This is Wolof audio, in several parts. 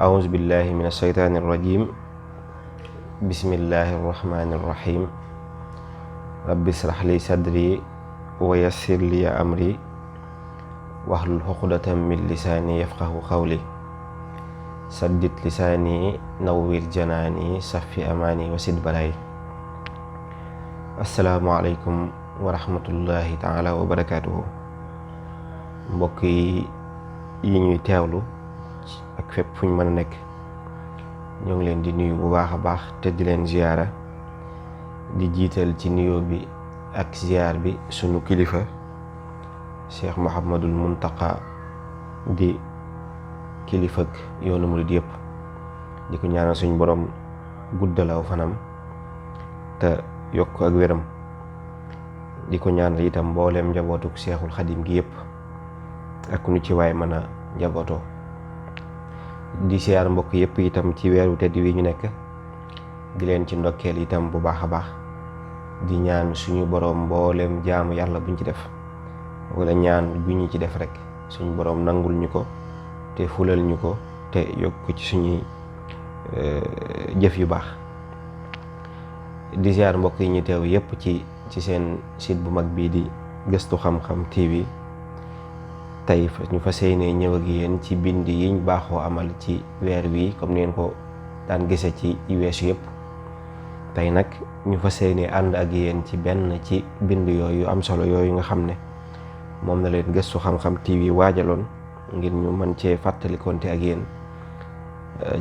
أعوذ بالله من الشيطان الرجيم بسم الله الرحمن الرحيم رب اشرح لي صدري ويسر لي أمري واحلل عقدة من لساني يفقه قولي سدد لساني نوّر جناني صفي أماني وسد بلاي. السلام عليكم ورحمة الله تعالى وبركاته. mbokk yi ñuy teewlu ak fépp fu ñu mën a nekk ñoo ngi leen di nuyu bu baax a baax te di leen ziyaara, di jiital ci nuyoo bi ak ziyaar bi sunu kilifa Cheikh Mouhamadul Muntaqa di kilifak yoonu murid yëpp, di ko ñaanal suñu borom guddalaw fanam te yokk ak wéram, di ko ñaanal itam mbooleem njabootuk Seexul Xadim gi yëpp ak nu ci waay mën a njabootoo. di siyaar mbokk yëpp itam ci weeru tedd wi ñu nekk, di leen ci ndokkeel itam bu baax a baax, di ñaan suñu boroom mbooleem jaamu yàlla buñ ci def wala ñaan bu ñu ci def rek suñu boroom nangul ñu ko te fulal ñu ko te yokk ko ci suñuy jëf yu baax. di siyaar mbokk yi ñu teew yëpp ci seen site bu mag bii di Gëstu Xam-Xam TV. tey ñu fas yéene ñëw ak yéen ci bind yiñ baaxoo amal ci weer wi comme ni ngeen ko daan gise ci weesu yëpp. tey nag ñu fas yéene ànd ak yéen ci benn ci bind yooyu am solo yooyu nga xam ne moom na leen Gëstu Xam-Xam TV waajaloon ngir ñu mën cee fàttalikonte ak yéen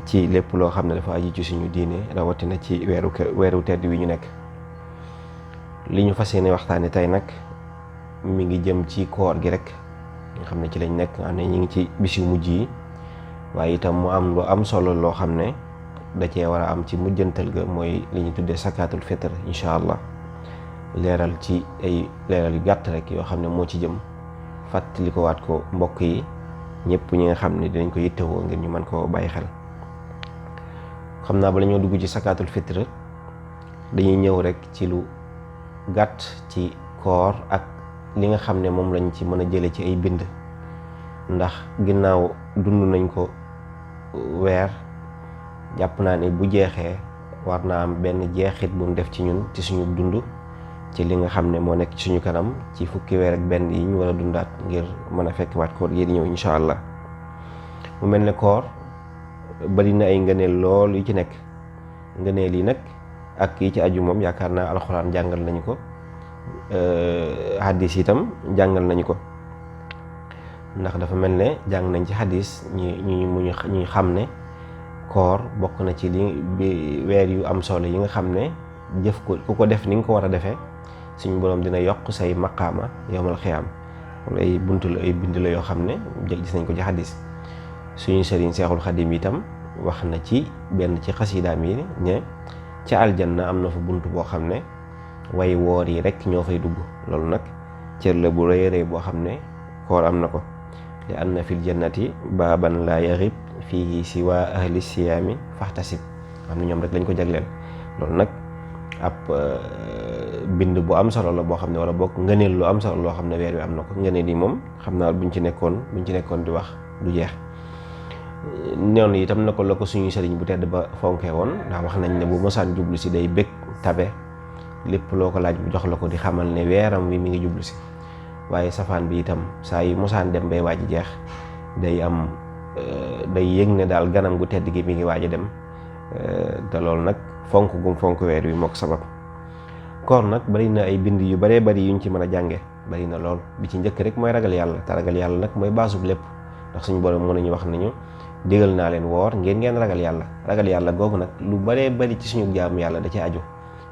ci lépp loo xam ne dafa aju ci suñu diine, rawatina ci weeru tedd wi ñu nekk. li ñu fas yéene waxtaane tey nag mi ngi jëm ci koor gi rek nga xam ne ci lañ nekk, nga xam ne ñu ngi ci bis yu mujj yi, waaye itam mu am lu am solo loo xam ne da cee war a am ci mujjantal ga, mooy li ñu tuddee sakaatul fitr. incha allah leeral ci ay leeral yu gàtt rek yoo xam ne moo ci jëm, fàttali ko waat ko mbokk yi ñëpp ñi nga xam ne dinañ ko yittewoo ngir ñu mën koo bàyyi xel. xam naa bala ñoo dugg ci sakaatul fitr dañuy ñëw rek ci lu gàtt ci koor ak li nga xam ne moom lañ ci mën a jële ci ay bind, ndax ginnaaw dund nañ ko weer, jàpp naa ne bu jeexee war naa am benn jeexit bu mu def ci ñun ci suñu dund, ci li nga xam ne moo nekk ci suñu kanam ci fukki weer ak benn yi ñu war a dundaat ngir mën a fekk waat koor yi di ñëw incha allah. mu mel ne koor bari na ay ngëneel lool yu ci nekk. ngëneel yi nag ak yi ci aju moom yaakaar naa alxuraan jàngal nañu ko, hadis itam jàngal nañu ko, ndax dafa mel ne jàng nañ ci hadis ñuy xam ne koor bokk na ci li weer yu am solo yi nga xam ne jëf ko ku ko def ni nga ko war a defee suñu boroom dina yokk say maqaama yawmal xiyaam. ay buntu la, ay bind la yoo xam ne gis nañ ko ci hadis. suñu sëriñ Seexul Xadim itam wax na ci benn ci xasidaam yi ne ca aljanna am na fa bunt boo xam ne way woor yi rek ñoo fay dugg. loolu nag cër la bu rëy rëy boo xam ne koor am na ko. li anna fil jannati baaban laa yaxib fii siwa ahli siyaami faxtasib, xam ne ñoom rek lañ ko jagleel. loolu nag ab bind bu am solo la boo xam ne wala bokk ngëneel lu am solo loo xam ne weer wi am na ko. ngëneel yi moom xam naa buñ ci nekkoon di wax du jeex. noonu itam na ko la ko suñu sëriñ bu tedd ba fonkee woon, ndax wax nañ ne bu mosaan jublu si day bég tabe, lépp loo ko laaj bu jox la ko, di xamal ne weeram wi mi ngi jublu si. waaye safaan bi itam saa yu mosaan dem bay waaj jeex day yëg ne daal ganam gu tedd gi mi ngi waaj a dem. te loolu nag fonk gum fonk weer wi moo ko sabab. koor nag bari na ay bind yu baree bari yuñ ci mën a jànge, bari na lool. bi ci njëkk rek mooy ragal yàlla, te ragal yàlla nag mooy baasub lépp, ndax suñu borom mën nañu wax nañu digal naa leen woor ngeen ragal yàlla. ragal yàlla googu nag lu baree bari ci suñu jaamu yàlla da ci aju.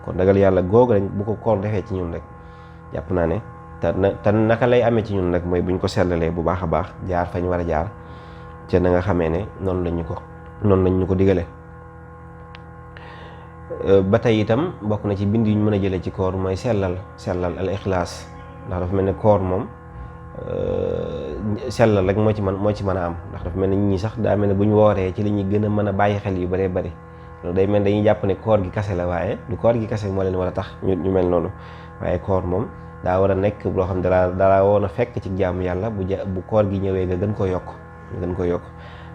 kon ragal yàlla googu rek bu ko koor defee ci ñun rek jàpp naa ne te naka lay amee ci ñun nag mooy buñ ko sellalee bu baax a baax, jaar fañ war a jaar ca na nga xamee ne noonu lañ ñu ko digale. ba tey itam bokk na ci bind yu ñu mën a jëlee ci koor mooy sellal al ixlaas, ndax dafa mel ne koor moom sellal rek moo ci mën a am. ndax dafa mel ne ñi sax daa mel ne bu ñu wooree ci li ñuy gën a mën a bàyyi xel yu bëree bëri. loolu day mel dañuy jàpp ne koor gi kase la, waaye du koor gi kase moo leen war a tax ñu mel noonu. waaye koor moom daa war a nekk loo xam ne dara woon a fekk ci jaamu yàlla bu koor gi ñëwee nga gën ko yokk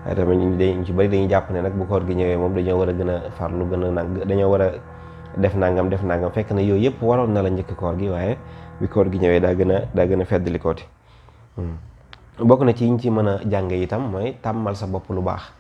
waaye tamit ñu ci bari dañuy jàpp ne nag bu koor gi ñëwee moom dañoo war a gën a farlu gën a dañoo war a def nangam fekk na yooyu yëpp waroon na la njëkk koor gi, waaye bi koor gi ñëwee daa gën a feddali kooti. bokk na ci yiñ ci mën a jànge itam mooy tàmmal sa bopp lu baax.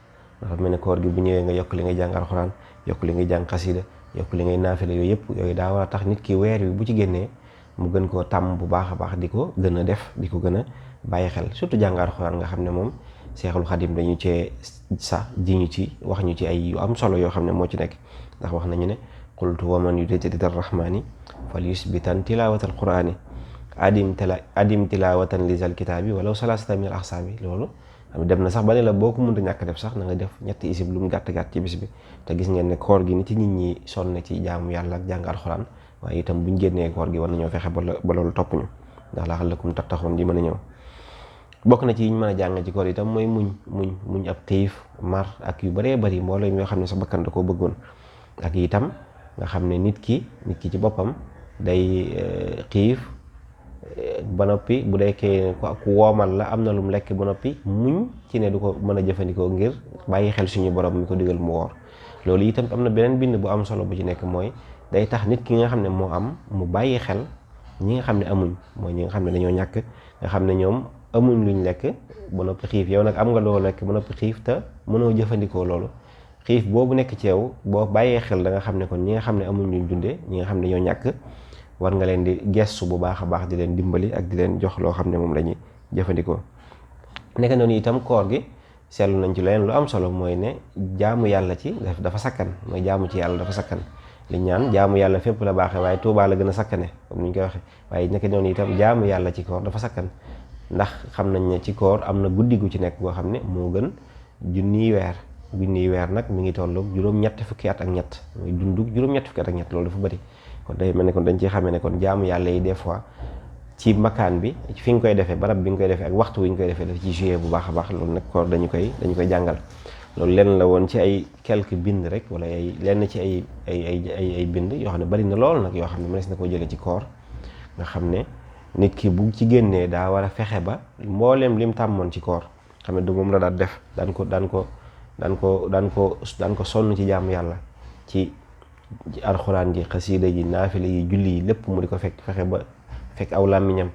dafa mel ne koor gi bu ñëwee nga yokk li ngay jàng alxuraan, yokk li ngay jàng xasida, yokk li ngay naafile, yooyu daa war a tax nit ki weer wi bu ci génnee mu gën koo tàmm bu baax a baax, di ko gën a def, di ko gën a bàyyi xel. surtout jàng alxuraan nga xam ne moom Seexul Xadim dañu cee sax ji ñu ci wax ñu ci ay yu am solo yoo xam ne moo ci nekk. ndax wax nañu ne qultu wa man yurid ar-rahmani fal yusbitan tilawatal qur'ani adim tilawatan lisal kitaabi walaw salasata min al-ahsaabi. loolu dem na sax ba ne la boo ko mënta ñàkk def sax na nga def ñetti isib lu mu gàtt-gàtt ci bis bi. te gis ngeen ne koor gi ni ci nit ñi sonne ci jaamu yàlla ak jàng alxuraan, waaye itam buñ génnee koor gi war nañoo fexe ba loolu topp ñu, ndax la'allakum tattaquun di mën a ñëw. bokk na ci yi ñu mën a jàng ci koor itam mooy muñ ab xiif, mar ak yu bëree bëri mbooloo yoo xam ne sa bakkan da koo bëggoon. ak itam nga xam ne nit ki ci boppam day xiif ba noppi bu deekee ku woomal la am na lu mu lekk ba noppi muñ ci ne du ko mën a jëfandikoo ngir bàyyi xel suñu borom mi ko digal mu woor. loolu itam am na beneen bind bu am solo bu ci nekk, mooy day tax nit ki nga xam ne moo am mu bàyyi xel ñi nga xam ne amuñ, mooy ñi nga xam ne dañoo ñàkk, nga xam ne ñoom amuñ luñ lekk ba noppi xiif. yow nag am nga loo lekk ba noppi xiif te mënoo jëfandikoo loolu. xiif boobu nekk ci yow boo bàyyee xel da nga xam ne kon ñi nga xam ne amuñ luñ dundee, ñi nga xam ne ñoo ñàkk, war nga leen di gestu bu baax a baax, di leen dimbali ak di leen jox loo xam ne moom la ñuy jëfandikoo. nekk noonu itam koor gi seetlu nañ ci leen lu am solo, mooy ne jaamu yàlla ci dafa sakkan, mooy jaamu ci yàlla dafa sakkan. li ñaan jaamu yàlla fépp la baaxee, waaye Tuubaa la gën a sakkane comme ni ñu koy waxee. waaye nekk noonu itam jaamu yàlla ci koor dafa sakkan, ndax xam nañ ne ci koor am na guddi gu ci nekk goo xam ne moo gën junniy weer nag mi ngi tolloog juróom-ñetti fukki at ak ñett, mooy dundug juróom-ñetti fukki at ak ñett. loolu dafa bëri. kon day mel ne kon dañ ciy xamee ne kon jaamu yàlla yi des fois ci makaan bi fi nga koy defee, barab bi nga koy defee ak waxtu wi nga koy defee dafa ci joué bu baax a baax. loolu nag koor dañu koy jàngal. loolu lenn la woon ci ay quelques bind rek, wala lenn ci ay bind yoo xam ne bari na lool nag, yoo xam ne mënees na koo jëlee ci koor. nga xam ne nit ki bu ci génnee daa war a fexe ba mbooleem lim tàmmoon ci koor, xam ne du moom la daan def, daan ko sonn ci jaamu yàlla, ci alxuraan ji, xasiida ji, naafile yi, julli yi, lépp mu di ko fexe ba fekk aw làmmiñam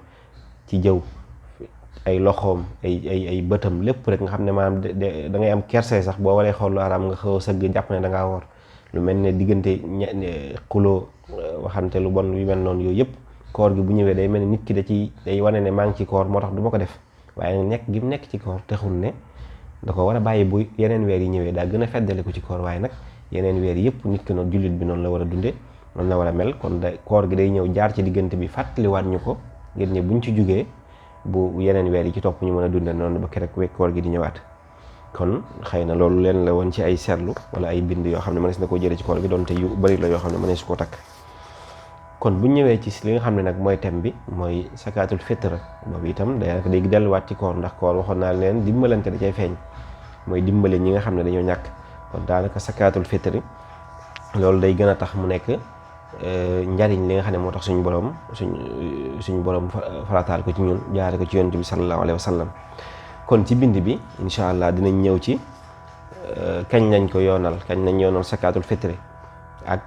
ci jëw, ay loxoom, ay bëtam, lépp rek nga xam ne maanaam da ngay am kerse sax boo waree xool lu araam nga xaw a sëgg jàpp ne da ngaa woor. lu mel ne diggante xuloo, waxante lu bon yu mel noonu, yooyu yëpp koor gi bu ñëwee day mel ne nit ki day wane ne maa ngi ci koor moo tax du ma ko def. waaye nekk gi mu nekk ci koor taxul ne da ko war a bàyyi bu yeneen weer yi ñëwee daa gën a feddale ko ci koor. waaye nag yeneen weer yëpp nit ki noonu, jullit bi noonu la war a dundee, noonu la war a mel. kon koor gi day ñëw jaar ci diggante bi fàttaliwaat ñu ko, ngir ne buñ ci jugee bu yeneen weer yi ci topp ñu mën a dundee noonu ba keroog koor gi di ñëwaat. kon xëy na loolu leen la woon ci ay seetlu wala ay bind yoo xam ne mënees na koo jëlee ci koor gi, doonte yu bari la yoo xam ne mënees koo takk. kon bu ñëwee ci li nga xam ne nag mooy thème bi, mooy sakaatul fitra, boobu itam day delluwaat ci koor, ndax koor waxoon naa leen dimbalante da cay feeñ, mooy dimbale ñi nga xam ne dañoo ñàkk. kon daanaka sakaatul fitri loolu day gën a tax mu nekk njariñ li nga xam ne moo tax suñu borom farataal ko ci ñun, jaare ko ci yonent bi sallallahu alayhi wa sallam. kon ci bind bi incha allah dinañ ñëw ci kañ lañ yoonal sakaatul fitri, ak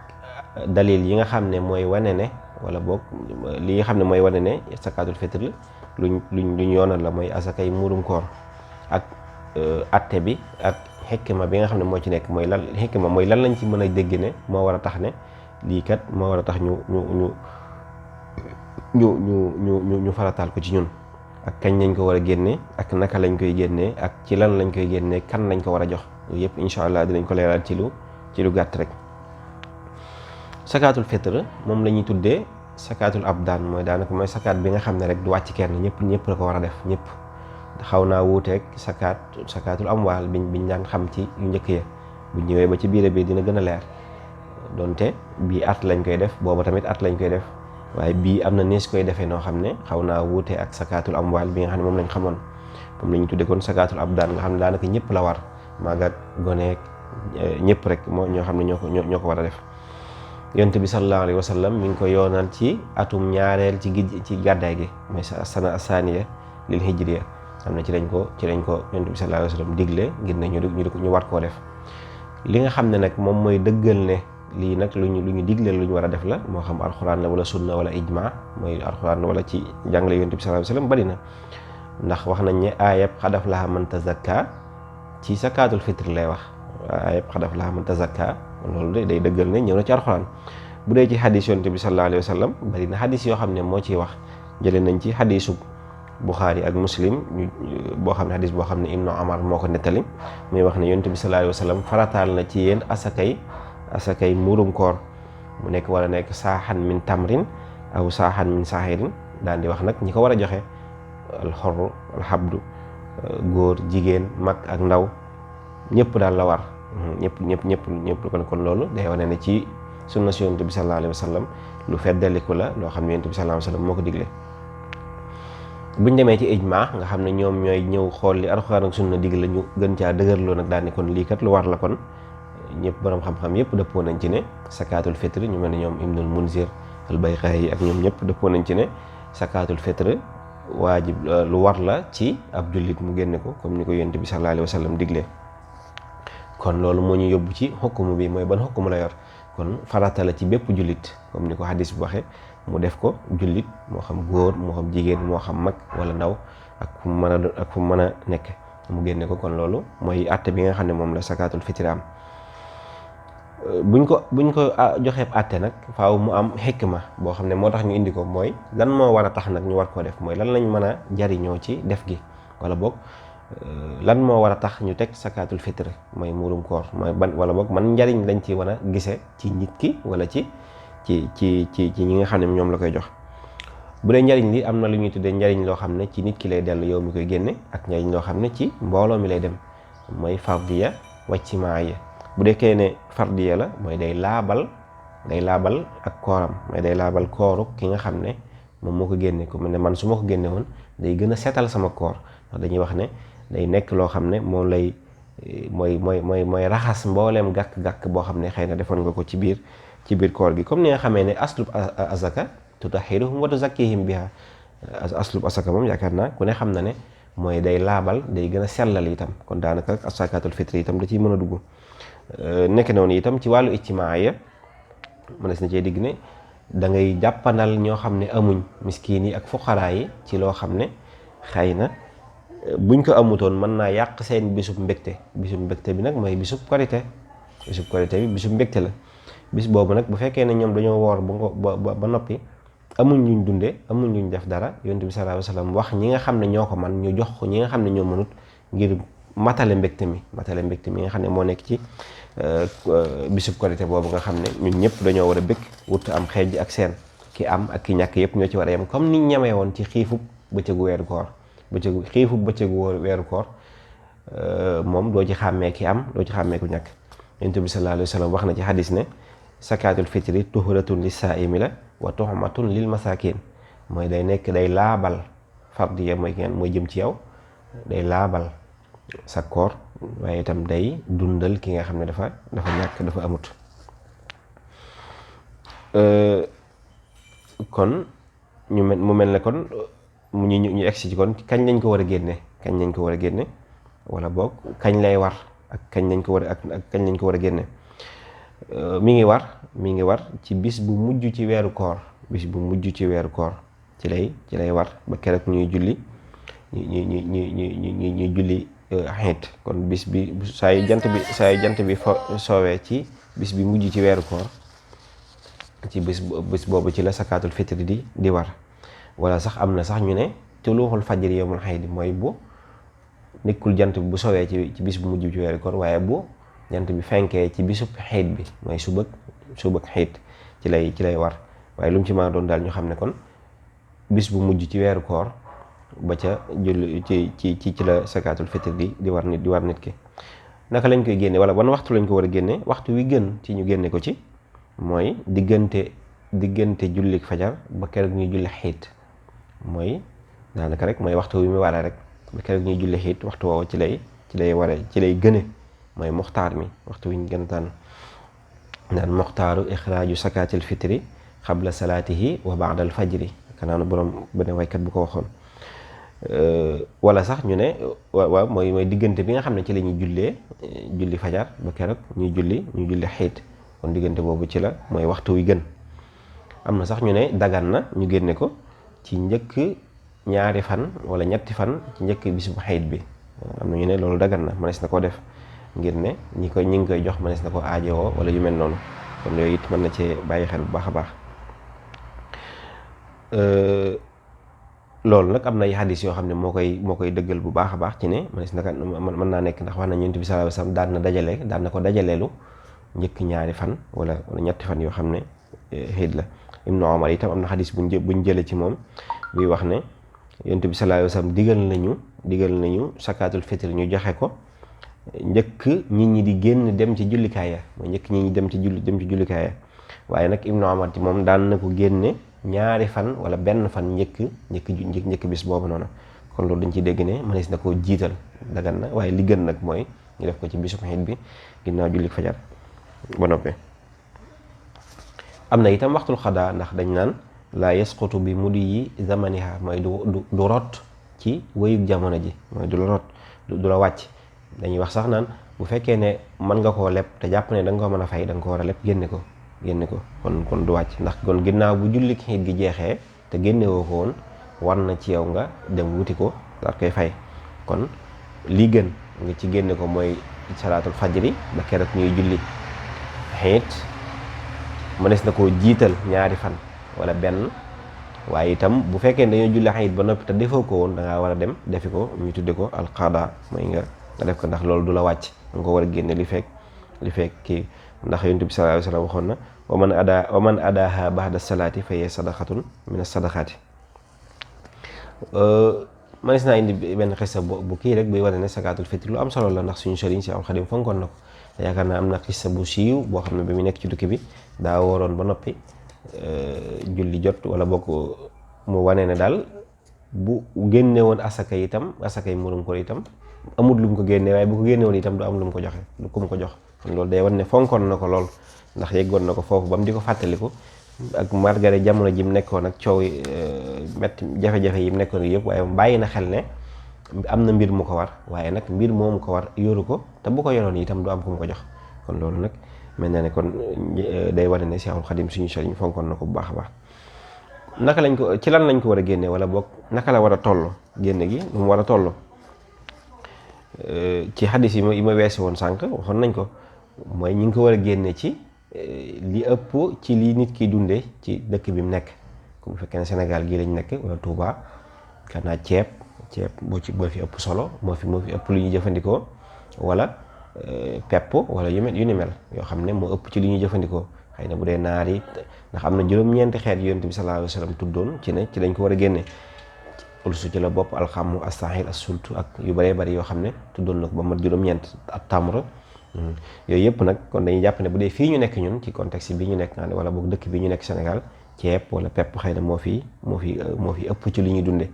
dalil yi nga xam ne mooy wane ne, wala boog li nga xam ne mooy wane ne sakaatul fitri luñ yoonal la, mooy asakay muurum koor, ak atte bi ak xikma bi nga xam ne moo ci nekk. mooy lan lañ ci mën a dégg ne moo war a tax ne lii kat moo war a tax ñu farataal ko ci ñun, ak kañ lañ ko war a génne, ak naka lañ koy génnee, ak ci lan lañ koy génnee, kan lañ ko war a jox. yooyu yëpp incha allah dinañ ko leeral ci lu gàtt rek. sakaatul fitr moom la ñuy tuddee sakaatul abdaan, mooy daanaka mooy sakaat bi nga xam ne rek du wàcc kenn, ñëpp la ko war a def, ñëpp. xaw naa wuuteeg sakaatul amwaal biñ daan xam ci yu njëkk ya. bu ñëwee ba ci biir bi dina gën a leer, donte bii at lañ koy def, booba tamit at lañ koy def, waaye bii am na nees koy defee noo xam ne xaw naa wuute ak sakaatul amwaal bi nga xam ne moom lañ xamoon. moom la ñu tuddee kon sakaatul abdaan, nga xam ne daanaka ñëpp la war, mag ak goneek ñëpp rek ñoo xam ne ñoo ko war a def. yonent bi sallallahu alayhi wa sallam mi ngi ko yoonal ci atum ñaareel ci gàddaay gi, mooy sana asaniya lil hijriya. xam ne ci lañ ko Yonent bi sallallahu alayhi wa sallam digle ngir ne ñu war koo def. li nga xam ne nag moom mooy dëggal ne lii nag lu ñu digle lu ñu war a def la, moo xam alxuraan la wala sunna wala ijma, mooy alxuraan wala ci jàngale Yonent bi sallallahu alayhi wa sallam bari na. ndax wax nañ ne aayab qad aflaha man tazakka ci zakaatul fitri lay wax, aayab qad aflaha man tazakka loolu day dëggal ne ñëw na ci alxuraan. bu dee ci xadis Yonent bi sallallahu alayhi wa sallam bari na xadis yoo xam ne moo ciy wax. jëlee nañ ci xadisu Buxaari ak Muslim boo xam ne xadis boo xam ne Ibnu Umar moo ko nettali, muy wax ne Yonent bi sallallahu alayhi wa sallam farataal na ci yéen asakay muurum koor mu nekk wala nekk saaxan min tamrin aw saaxan min saaxirin, daan di wax nag ñi ko war a joxe alxorru alxabdu, góor jigéen mag ak ndaw ñëpp daal la war, ñëpp kon loolu day wane ne ci sunna si Yonent bi sallallahu alayhi wa sallam lu feddaliku la loo xam ne Yonent bi sallallahu alayhi wa sallam moo ko digle. buñ demee ci ijma nga xam ne ñoom ñooy ñëw xool li alxuraan ak sunna digle ñu gën caa dëgërloo nag daal ne kon lii kat lu war la, kon ñëpp borom xam-xam yëpp dëppoo nañ ci ne sakaatul fitr, ñu mel ne ñoom Ibnul Munzir al-Bayqaayi ak ñoom ñëpp dëppoo nañ ci ne sakaatul fitr waajib lu war la ci ab jullit mu génne ko comme ni ko Yonent bi sallallahu alayhi wa sallam diglee. kon loolu moo ñu yóbbu ci xukkum bi, mooy ban xukkum la yor. kon farata la ci bépp jullit comme ni ko hadis bu waxee mu def ko, jullit moo xam góor moo xam jigéen moo xam mag wala ndaw ak fu mu mën a nekk mu génne ko. kon loolu mooy àtte bi nga xam ne moom la sakaatul fitri am. buñ ko joxee àtte nag faaw mu am xikma boo xam ne moo tax ñu indi ko, mooy lan moo war a tax nag ñu war koo def, mooy lan lañ mën a jariñoo ci def gi, wala boog lan moo war a tax ñu teg sakaatul fitr mooy muurum koor, mooy ban wala boog man njariñ lañ ci war a gise ci nit ki wala ci ñi nga xam ne ñoom la koy jox. bu dee njariñ li am na lu ñuy tuddee njariñ loo xam ne ci nit ki lay dellu yow mi koy génne, ak njariñ loo xam ne ci mbooloo mi lay dem, mooy fardiya wa ijtimaaiya. bu deekee ne fardiya la mooy day laabal ak kooram, mooy day laabal kooru ki nga xam ne moom moo ko génne. ko ne man su ma ko génne woon day gën a setal sama koor, ndax dañuy wax ne day nekk loo xam ne moom lay mooy raxas mbooleem gàkk-gàkk boo xam ne xëy na defoon nga ko ci biir koor gi. comme ni nga xamee ne aslub azaka tutahhiruhum wa tuzakkihim biha, aslub azaka moom yaakaar naa ku ne xam na ne mooy day laabal, day gën a sellal itam. kon daanaka sakaatul fitri itam da ciy mën a dugg. nekk noonu itam ci wàllu ijtimaaya mënees na cee digg ne da ngay jàppandal ñoo xam ne amuñ, miskiin yi ak fuqaraa yi, ci loo xam ne xëy na buñ ko amutoon mën naa yàq seen bisub mbégte bi nag mooy bisub korite bi bisub mbégte la. bis boobu nag bu fekkee ne ñoom dañoo woor ba noppi amuñ luñ dunde, amuñ luñ def dara, Yonent bi sallallahu alayhi wa sallam wax ñi nga xam ne ñoo ko man ñu jox ko ñi nga xam ne ñoo mënut, ngir matale mbégte mi nga xam ne moo nekk ci bisub korite boobu nga xam ne ñun ñëpp dañoo war a bëgg wut am xeej ak seen, ki am ak ki ñàkk yëpp ñoo ci war a yem, comme ni ñamee woon ci xiifub bëccëgu weeru koor. moom doo ci xàmmee ki am, doo ci xàmmee ku ñàkk. Yonent bi sallallahu alayhi wa sallam wax na ci xadis ne sakaatul fitri tuhuratun lis-saa'imi la wa tuhmatun lil masaakin, mooy day laabal fardiya mooy jëm ci yow, day laabal sa koor, waaye itam day dundal ki nga xam ne dafa ñàkk, dafa amut. kon mu mel ne kon ñu egsi ci kon kañ lañ ko war a génne wala boog kañ lay war ak kañ lañ ko war a génne. mi ngi war ci bis bu mujj ci weeru koor, ci lay war ba keroog ñuy julli ñuy julli xeet. kon bis bi saa yu jant bi soowee ci bis bi mujj ci weeru koor, ci bis boobu ci la sakaatul fitri di war. wala sax am na sax ñu ne tuluuxul fajri yawmul xaydi, mooy bu nekkul jant bi bu soowee ci bis bu mujj ci weeru koor, waaye bu jant bi fenkee ci bisub xeet bi, mooy subak xeet ci lay war. waaye lu mu ci mën a doon daal ñu xam ne kon bis bu mujj ci weeru koor ba ca julli ci la sakaatul fitri di war nit ki. naka lañ koy génne wala ban waxtu lañ ko war a génne? waxtu wi gën ci ñu génne ko ci mooy diggante jullik fajar ba keroog ñuy julli xiit, mooy daanaka rek mooy waxtu wi mu waree rek ba keroog ñuy julli xiit. waxtu woowu ci lay gëne, mooy muxtaar mi, waxtu wi ñu gën a tànn. naan muxtaaru ixraaju sakaatil fitri xabla salaatihi wa baadal fajri, kanaanu borom benn waykat bu ko waxoon. wala sax ñu ne waaw mooy diggante bi nga xam ne ci la ñuy julli fajar ba keroog ñuy julli xiit kon diggante boobu ci la mooy waxtu wi gën. am na sax ñu ne dagan na ñu génne ko ci njëkk ñaari fan wala ñetti fan ci njëkk bisu xiit bi. am na ñu ne loolu dagan na mënees na koo def ngir ne ñi ngi koy jox mënees na ko aajowoo wala yu mel noonu kon yooyu it mën na cee bàyyi xel bu baax a baax. loolu nag am na ay xadis yoo xam ne moo koy dëggal bu baax a baax ci ne mën naa nekk ndax wax na Yonent bi sallallahu alayhi wasallam daan na ko dajaleelu njëkk ñaari fan wala ñetti fan yoo xam ne xiit la. Ibnu Omar itam am na xadis buñ jële ci moom buy wax ne Yonent bi sallallahu alayhi wasallam digal nañu sakaatul fitr ñu joxe ko njëkk nit ñi di génn dem ci jullikaay ya mooy njëkk nit ñi dem ci jullikaay ya waaye nag Ibnu Omar ci moom daan na ko génne ñaari fan wala benn fan njëkk bis boobu noonu kon loolu dañ ciy dégg ne mënees na koo jiital dagan na waaye li gën nag mooy ñu def ko ci bisu xiit bi ginnaaw julli fajar ba noppee. am na itam waxtul xadaa ndax dañ naan laa yasqutu bi mudi zamaniha mooy du rot ci wéyug jamono ji mooy du la rot du la wàcc. dañuy wax sax naan bu fekkee ne mën nga koo leb te jàpp ne da nga ko mën a fay da nga ko war a leb génne ko kon du wàcc ndax kon ginnaaw bu julli xiit gi jeexee te génne woo ko woon war na ci yow nga dem wuti ko daal koy fay kon lii gën nga ci génne ko mooy salaatul fajri ba keroog ñuy julli xiit mënees na koo jiital ñaari fan wala benn waaye itam bu fekkee ne dañoo julli xiit ba noppi te defoo ko woon da ngaa war a dem defi ko ñu tudde ko alqada mooy nga def ko ndax loolu du la wàcc nga ko war a génne li fekk kii ndax Yonent bi sallallahu alayhi wasallam waxoon na wa man adaaha ba'da salaati fa hiya sadaqatun min as-sadaqaati. mënees naa indi benn xissa bu kii rek buy wane ne sakaatul fitr lu am solo la ndax suñu sëriñ si am Xadim fonkoon na ko yaakaar naa am na xissa bu siiw boo xam ne bi mu nekk ci tukki bi daa waroon ba noppi julli jot wala bokk mu wane ne daal bu génne woon asakay murum ko itam amul lu mu ko génne waaye bu ko génne woon itam du am lu mu ko joxe lu ko mu ko jox kon loolu day wan ne fonkoon na ko lool ndax yeggoon na ko foofu ba mu di ko fàttaliku ak margare jamono ji mu nekkoon ak coow metti jafe-jafe yi mu nekkoon yëpp waaye bàyyi na xel ne am na mbir mu ko war waaye nag mbir moomu ko war yoru ko te bu ko yoroon itam du am ku mu ko jox kon loolu nag mel na ne kon day wane ne Seexul Xadim suñu sëriñ fonkoon na ko bu baax a baax. naka lañ ko ci lan lañ ko war a génne wala boog naka la war a toll génne gi nu mu war a toll ci xadis yi ma weesu woon sànq waxoon nañ ko mooy ñi ngi ko war a génne ci li ëpp ci li nit ki dundee ci dëkk bi mu nekk bu fekkee ne Sénégal gii lañ nekk wala Touba kanaa ceeb boo fi ëpp solo moo fi ëpp lu ñuy jëfandikoo wala pepp wala yu ni mel yoo xam ne moo ëpp ci li ñuy jëfandikoo xëy na bu dee naar yi ndax am na juróom-ñeenti xeet Yonent bi sallallahu alayhi wasallam tuddoon ci ne ci lañ ko war a génne ulsu ci la bopp alxamu astahil assultu ak yu bëree bëri yoo xam ne tuddoon na ko ba mat juróom-ñeent ak tamr yooyu yëpp nag kon dañuy jàpp ne bu dee fii ñu nekk ñun ci contexte bi ñu nekk naa ne wala boog dëkk bi ñu nekk Sénégal ceeb wala pepp xëy na moo fi ëpp ci li ñuy dunde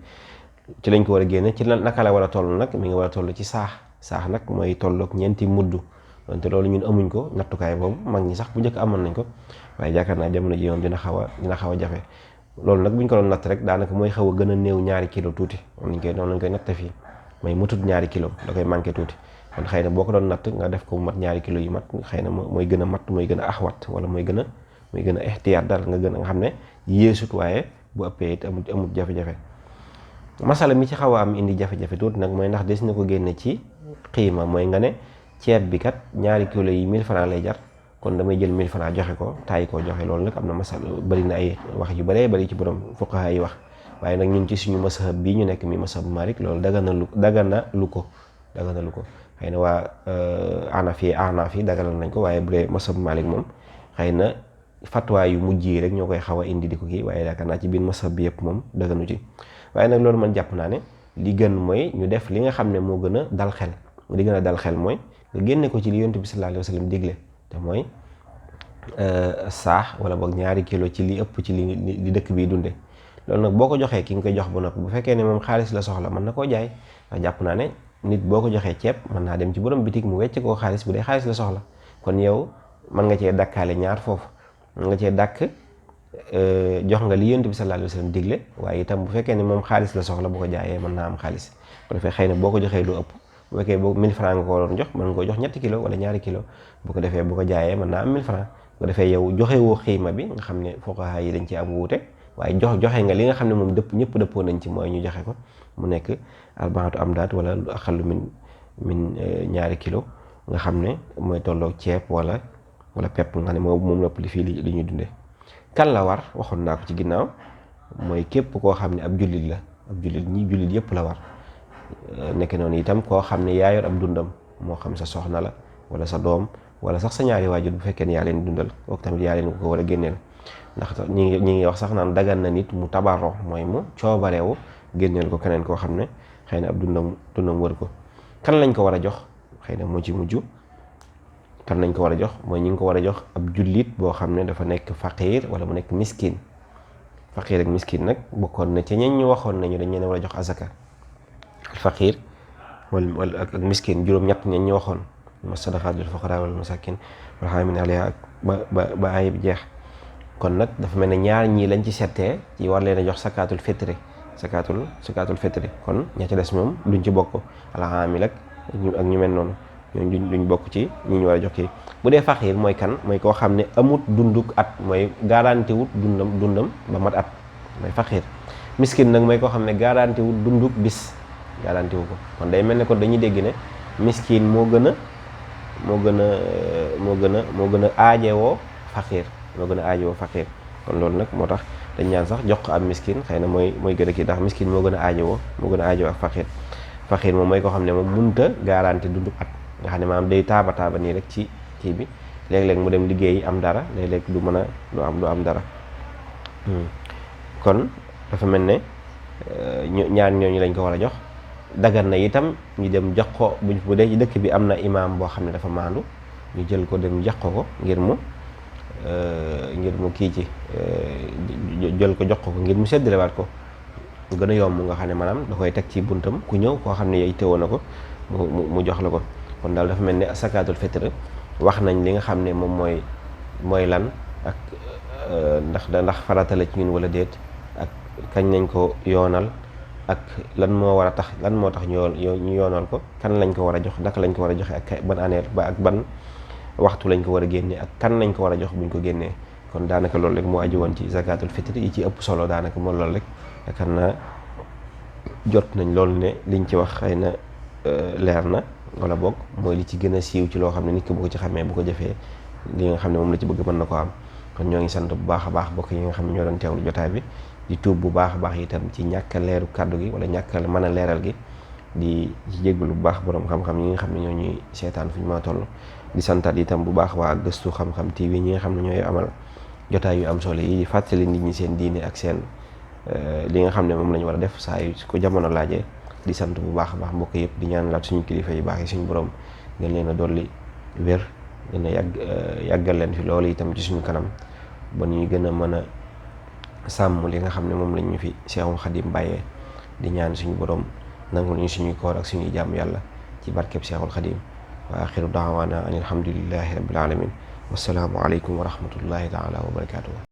ci lañ ko war a génne ci lan naka la war a toll nag mi ngi war a toll ci saax nag mooy tolloog ñeenti mudd donte loolu ñun amuñ ko nattukaay boobu mag ñi sax bu njëkk amoon nañ ko waaye yaakaar naa jamono ji moom dina xaw a jafe loolu nag bu ñu ko doon natt rek daanaka mooy xaw a gën a néew ñaari kilo tuuti noonu lañ koy natte fii mooy matut ñaari kilo da koy manqué tuuti kon xëy na boo ko doon natt nga def ko mu mat ñaari kilo yu mat xëy na mooy gën a mat mooy gën a axwat wala mooy gën a ixtiyaat daal nga xam ne yéesut waaye bu ëppee it amut jafe-jafe masala mi ci xaw a am indi jafe-jafe tuuti nag mooy ndax des na ko génne ci xiima mooy nga ne ceeb bi kat ñaari kilo yi 1000 francs lay jar kon damay jël 1000 francs joxe ko taay koo joxe loolu nag am na masala bari na ay wax yu bëree bëri ci borom fuqaha yi wax waaye nag ñun ci suñu mazhab bii ñu nekk mi mazhab Malik loolu daganalu ko xëy na waa Hanafi yi daganal nañ ko waaye bu dee mazhab Malik moom xëy na fatwa yu mujj yi rek ñoo koy xaw a indi di ko kii waaye yaakaar naa ci biir mazhab bi yëpp moom daganu ci waaye nag loolu man jàpp naa ne li gën mooy ñu def li nga xam ne moo gën a dal xel li gën a dal xel mooy nga génne ko ci li Yonent bi sallallahu alayhi wa sallam digle te mooy saax wala boog ñaari kilo ci li ëpp ci li dëkk bi dunde loolu nag boo ko joxee ki nga koy jox ba noppi bu fekkee ne moom xaalis la soxla mën na koo jaay ndax jàpp naa ne nit boo ko joxee ceeb mën naa dem ci borom bitik mu wecc koo xaalis bu dee xaalis la soxla kon yow mën nga cee dakkaale ñaar foofu mën nga cee dàkk jox nga li Yonent bi sallallahu alayhi wa sallam digle, waaye itam bu fekkee ne moom xaalis la soxla bu ko jaayee mën naa am xaalis. bu defee xëy na boo ko joxee lu ëpp, bu fekkee boo 1000 francs nga ko waroon jox mën nga ko jox ñetti kilo wala ñaari kilo. bu ko defee bu ko jaayee mën naa am 1000 francs. bu ko defee yow joxe woo xiima bi nga xam ne fuqaha yi dañ ci am wuute, waaye joxe nga li nga xam ne moom ñëpp dëppoo nañ ci mooy ñu joxe ko mu nekk arbaatu amdaat wala lu aqallu min ñaari kilo nga xam ne mooy tolloog ceeb wala pepp nga xam ne moom lépp li fii li ñuy dundee. kan la war waxoon naa ko ci ginnaaw, mooy képp koo xam ne ab jullit la, ab jullit ñi jullit yëpp la war. nekk noonu itam koo xam ne yaa yor ab dundam, moo xam sa soxna la wala sa doom wala sax sa ñaari waajur bu fekkee ne yaa leen dundal, kooku tamit yaa leen ko war a génneel. ndax ñi ngi wax sax naan dagan na nit mu tabarro, mooy mu coobareewu génneel ko keneen koo xam ne xëy na ab dundam wër ko. kan lañ ko war a jox xëy na moo ci mujj. kan lañ ko war a jox mooy ñi ngi ko war a jox ab jullit boo xam ne dafa nekk faqiir wala mu nekk miskin. faqiir ak miskin nag bokkoon na ci ñen ñu waxoon nañu dañ leen war a jox azaka. al faqiir wala ak miskin juróom-ñett ñen ñu waxoon ma sadaqaat lil fuqaraa wal masaakin wal aamiliina alayhaa ak ba aaya bi jeex. kon nag dafa mel ne ñaar ñii lañ ci settee ci war leen a jox sakaatul fitri kon ña ca des moom duñ ci bokk. al aamil ak ñu mel noonu ñooñu duñ bokk ci ñi ñu war a jox kii. bu dee faqiir mooy kan, mooy koo xam ne amut dunduk at, mooy garanti wut dundam ba mat at, mooy faqiir. miskin nag mooy koo xam ne garanti wut dunduk bis, garanti wu ko. kon day mel ne kon dañuy dégg ne miskin moo gën a aajewoo faqiir, kon loolu nag moo tax dañ ñaan sax jox ko am miskin xëy na mooy gën a kii, ndax miskin moo gën a aajewoo ak faqiir moom mooy koo xam ne moom munta garanti dunduk at, nga xam ne maanaam day taaba nii rek ci kii bi, léeg-léeg mu dem liggéey am dara, léeg-léeg du am dara. kon dafa mel ne ñaar ñooñu lañ ko war a jox. dagan na itam ñu dem jox ko bu dee ci dëkk bi am na imaam boo xam ne dafa maandu, ñu jël ko dem jox ko ngir mu kii ci jël ko jox ko ngir mu séddalewaat ko mu gën a yomb, nga xam ne maanaam da koy teg ci buntam ku ñëw koo xam ne yoy teewoo na ko mu jox la ko. kon daal dafa mel ne sakaatul fitr wax nañ li nga xam ne moom mooy lan ak ndax farata la ci ñun wala déet, ak kañ nañ ko yoonal, ak lan moo tax ñu yoonal ko, kan lañ ko war a jox, naka lañ ko war a joxe, ak ban année ak ban waxtu lañ ko war a génne, ak kan lañ ko war a jox buñ ko génnee. kon daanaka loolu rek moo aju woon ci zakatul fitr yi ci ëpp solo daanaka moo loolu rek. yaakaar naa jot nañ loolu ne liñ ci wax xëy na leer na, wala boog mooy li ci gën a siiw ci loo xam ne nit ki bu ko ci xamee bu ko jëfee li nga xam ne moom la ci bëgg mën na ko am. kon ñoo ngi sant bu baax a baax mbokk yi nga xam ne ñoo doon teewlu jotaay bi, di tuub bu baax a baax itam ci ñàkk a leeru kàddu gi wala ñàkk a mën a leeral gi, di ci jégalu bu baax borom xam-xam yi nga xam ne ñoo ñuy seetaan fu ñu ma toll. di santaat itam bu baax waa Gëstu Xam-Xam TV ñi nga xam ne ñooy amal jotaay yu am solo yi, di fàttali nit ñi seen diine ak seen li nga xam ne moom la ñu war a def saa yu ko jamono laajee. di sant bu baax a baax mbokk yëpp, di ñaan laat suñu kilifa yu baax yi suñu borom ngeen leen a dolli wér, ngeen a yàggal leen fi loolu itam ci suñu kanam, ba ñuy gën a mën a sàmm li nga xam ne moom lañ ñu fi Seexul Xadim bàyyee. di ñaan suñu borom nangul ñu suñuy koor ak suñuy jaamu yàlla ci barkeb Seexul Xadim. wa axiru daawaana an alhamdulillahi rabbil alamin. wassalaamu aleykum wa rahmatullahi taala wa barakatuh.